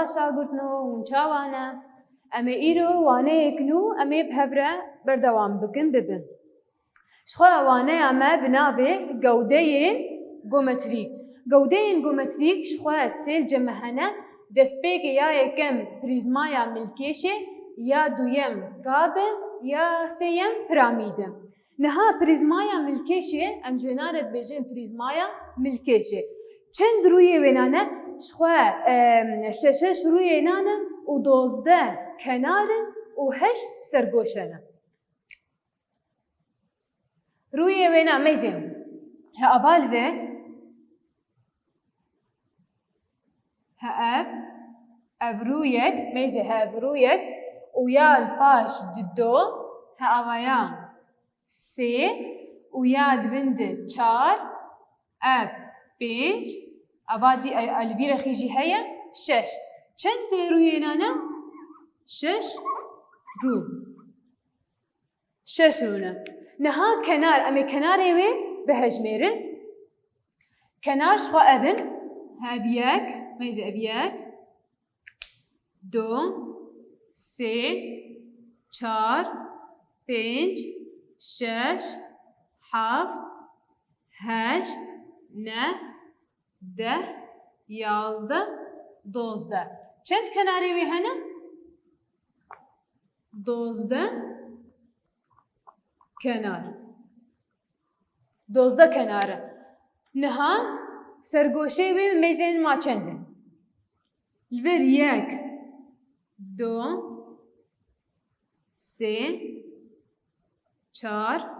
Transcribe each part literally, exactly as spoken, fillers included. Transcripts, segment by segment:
Şagirtno, hûn çawa ne? Em ê îro waneyek nû em ê bi hev re berdewam bikin, bibin. Ji xwe waneya me bi navê gewdeyên geometrîk. Gewdeyên geometrîk ji xwe sê li cem me hene, destpêkê ya yekem prîzmaya milkêşê, ya duyem kab e, ya sêyem piramîd e. Niha prîzmaya milkêşê, em ji wêna re dibêjin prîzmaya milkêşê. Çend rûyê wêna ne? Ji xwe, em, şeş şeş rûyê nan in û dozdeh kenar in û heşt sergoşe ne. Rûyê wêna meyzên. He ava li vê. He ev. Ev rûyek, meyzê he ev rûyek. Û ya li paş di do. He ava ya sê. Û ya di bin di çar. Ev pênc. Ava dî, e, li vî rexî jî heye şeş. Çend rûyê nan e? Şeş rû. Şeş rûne. Niha kenar, em ê kenarê wê bihejmêrin. Kenar ji xwe ev in. Ev yek, meyzê ev yek. Du, sê, çar, pênc, şeş, heft, heşt, neh, deh, yazdeh, dozdeh. Çend kenarê wê hene? Dozdeh kenar. Dozdeh kenar e. Niha sergoşê wê mêzên ma çend in? Li vir yek, du, sê, çar,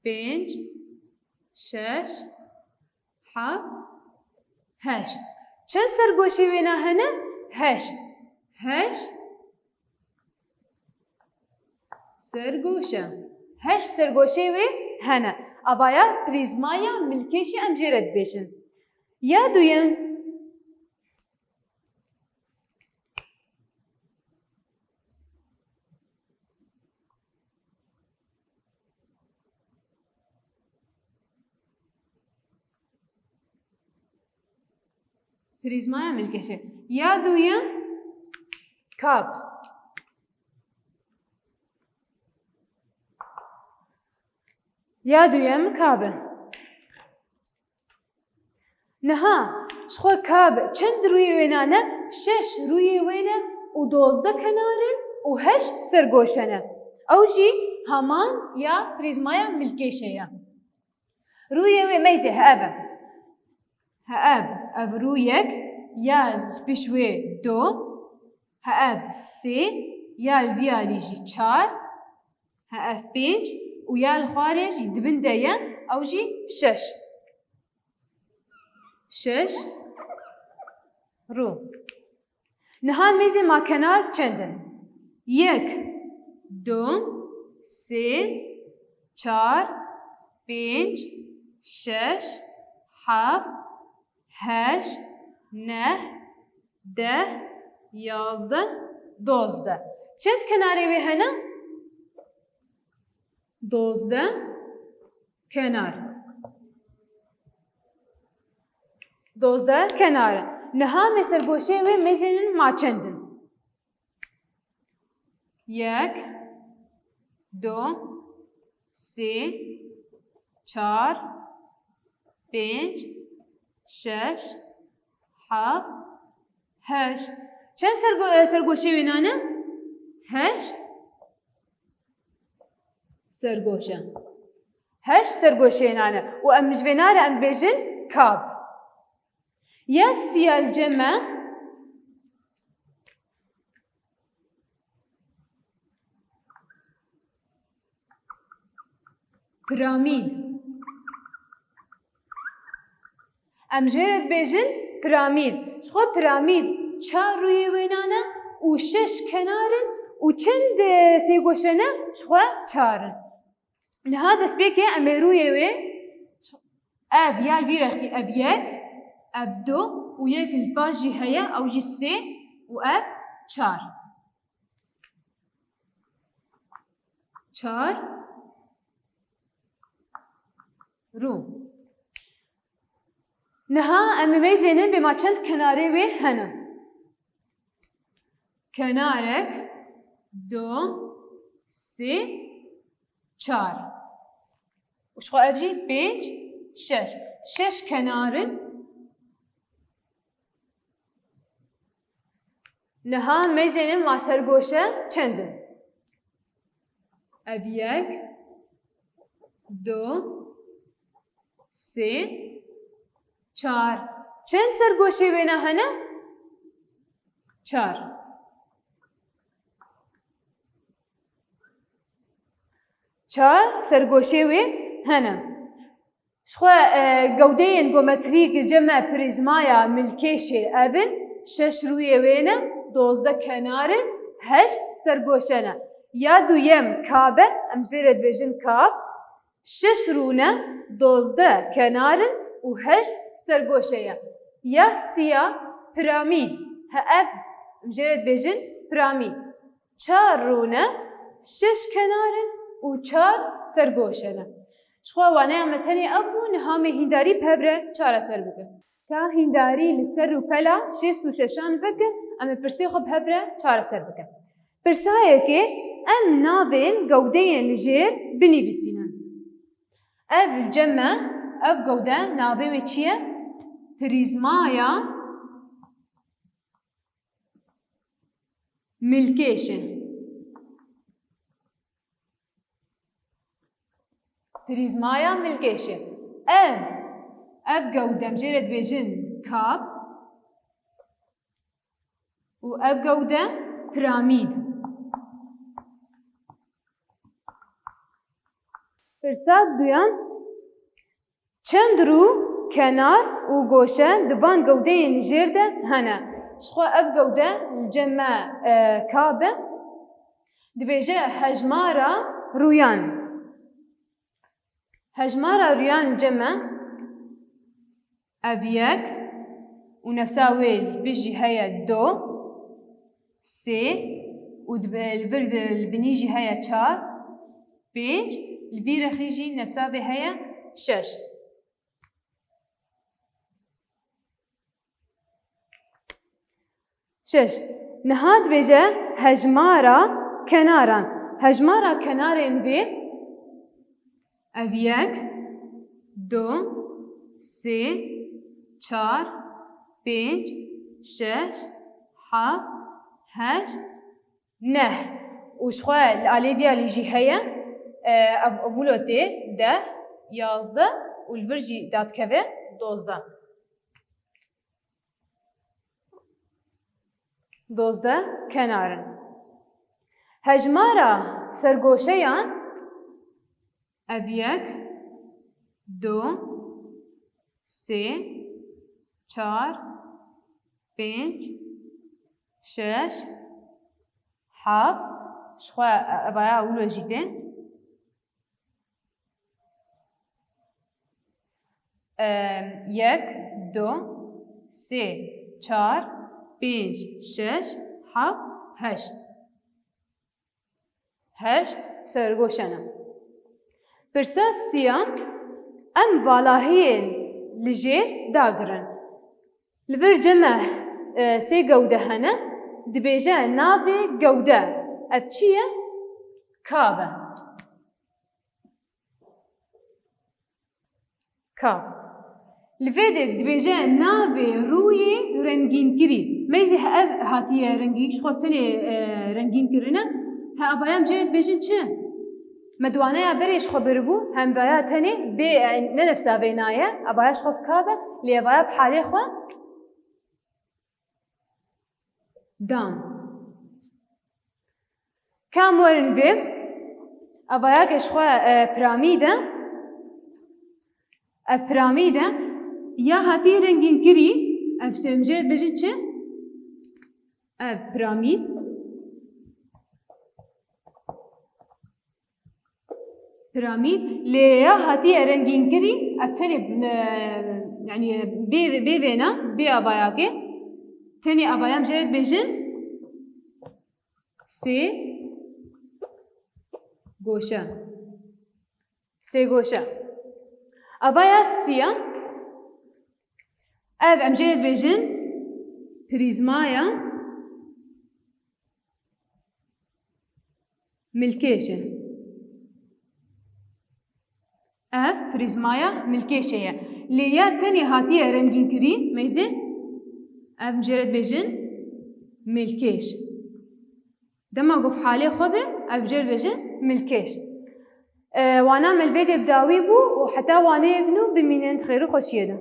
pênc, şeş, heft, heşt. Çend sergoşê wêna hene? Heşt. Heşt sergoşe. Heşt sergoşê wê hene. Avaya prîzmaya milkêşê em jê re dibêjin. Ya duyem. Prîzmaya milkêşê. Ya duyem kab. Ya duyem kab e. Niha, ji xwe kab çend rûyê wê nane? Şeş rûyê wê ne û dozdeh kenar in û heşt sergoşe ne. Ew jî heman ya prîzmaya milkêşê ye. Rûyê wê meyzê he ev e. He ev, ev rû yek, ya li pêş wê du, he ev sê, ya li vî alî jî çar, he ev pênc û ya li xwarê jî di bin de ye, ew jî şeş. Şeş rû. Niha mêzê ma kenar çend in? Yek, du, sê, çar, pênc, şeş, heft, heşt, neh, deh, yazdeh, dozdeh. Çend kenarê wê hene? Dozdeh kenar. Dozdeh kenar. Niha me sergoşê wê mêzên in ma çend in? Yek, du, sê, çar, pênc, şeş, heft, heşt. Çend sergo-, sergoşê wê nane? Heşt. Sergoşe. Heşt sergoşeyê nane. Û em ji vê nare em bêjin kab. Ya siya li cem me. Piramîd. Em jê re dibêjin piramîd. Ji xwe piramîd çar rûyê wê nane û şeş kenar in û çend, e, sêgoşe ne? Ji xwe çar in. Niha destpêkê em ê rûyê wê, ev ya vî rexî, ev yek, ev du û yek li paş jî heye, ew jî sê û ev çar. Çar rû. Niha em ê mêzênin bê ma çend kenarê wê hene. Kenarek, du, sê, çar. Û ji xwe ev jî pênc, şeş. Şeş kenar in. Niha meyzênin ma sergoşe çend in? Ev yek, du, sê, çar. Çend sergoşê wêne hene? Çar. Çar sergoşê wê hene. Ji xwe, e, gewdeyên geometrîk li cem me prîzmaya milkêşê ev in, şeş rûyê wê ne, dozdeh kenar in, heşt sergoşe ne. Ya duyem kab e, em ji vê re dibêjin kab, şeş rû ne, dozdeh kenar in û heşt sergoşe ye. Ya siya piramîd, he ev, em jê re dibêjin piramîd. Çar rû ne, şeş kenar in û çar sergoşe ne. Ji xwe waneya me tenê ev bû, niha em ê hîndarî bi hev re çareser bikin. Ka hîndarî li ser rûpela şêst û şeşan vekin, em ê pirsê xwe bi hev re çareser bikin. Pirsayekê, em navên gewdeyên li jêr binivîsînin. Ev li cem me, ev gewde navê wê çi ye? Prîzmaya milkêşê. Prîzmaya milkêşê. Ev, ev gewde, em jê re dibêjin kab û ev gewde piramîd. Pirsa duyan, çend rû, kenar û goşe di van gewdeyên li jêr de hene? Ji xwe ev gewde li cem me, e, kab e. Dibêje hejmara rûyan. Hejmara rûyan li cem me ev yek û nefsa wê li pişt jî heye du, sê û dibe-, li vir, li binî jî heye çar, pênc, li vî rexî jî nefsa vê heye şeş. Şeş. Niha dibêje hejmara kenaran. Hejmara kenarên vê ev yek, du, sê, çar, pênc, şeş, heft, heşt, neh. Û ji xwe li alêviya lî jî heye, e, ev, ev wilo tê deh, yazdeh û li vir jî dadikeve dozdeh. Dozdeh kenar in. Hejmara sergoşeyan ev yek, du, sê, çar, pênc, şeş, heft, ji xwe evaya wilo jî tê. Em, yek, du, sê, çar, pênc, şeş, heft, heşt. Heşt sergoşe ne. Pirsa siyan, em valahiyên li jêr dagirin. Li vir cem me, e, sê gewde hene, dibêje navê gewde ev çi ye? Kab e. Ka. Li vê de dibêje navê rûyê rengînkirî. Meyzê ev hatiye rengîn, ji xwe tenê, e, rengîn kirine. He, avaya em jê re dibêjin çi? Me di waneya berê ji xwe biribû, hem vaya tenê bê, e, ne nefsa vêna ye, avaya ji xwe kab e, lê avaya bi halê xwe. Dan. Kam werin vê? Evaya ke ji xwe, e, piramîd e. Ev piramîd e. Ya hatî rengînkirî, ev em jê re dibêjin çi? Ev piramîd. Piramîd, lê ya hatiye rengînkirî, ev tenê, e, yanî bê, bê vêna, bê avayakê, tenê avaya em jê re dibêjin sê goşe. Sê goşe. Avaya siya, ev em jê re dibêjin prîzmaya milkêş e. Ev prîzmaya milkêşê ye. Lê ya tenê hatiye rengînkirî, meyzê ev jê re dibêjin milkêş. Dema ku halê xwe be, ev jê re dibêjin milkêş. E, wana me li vê de bi dawî bû û heta waneyek nû bimînin di xêr û xweşiyê de.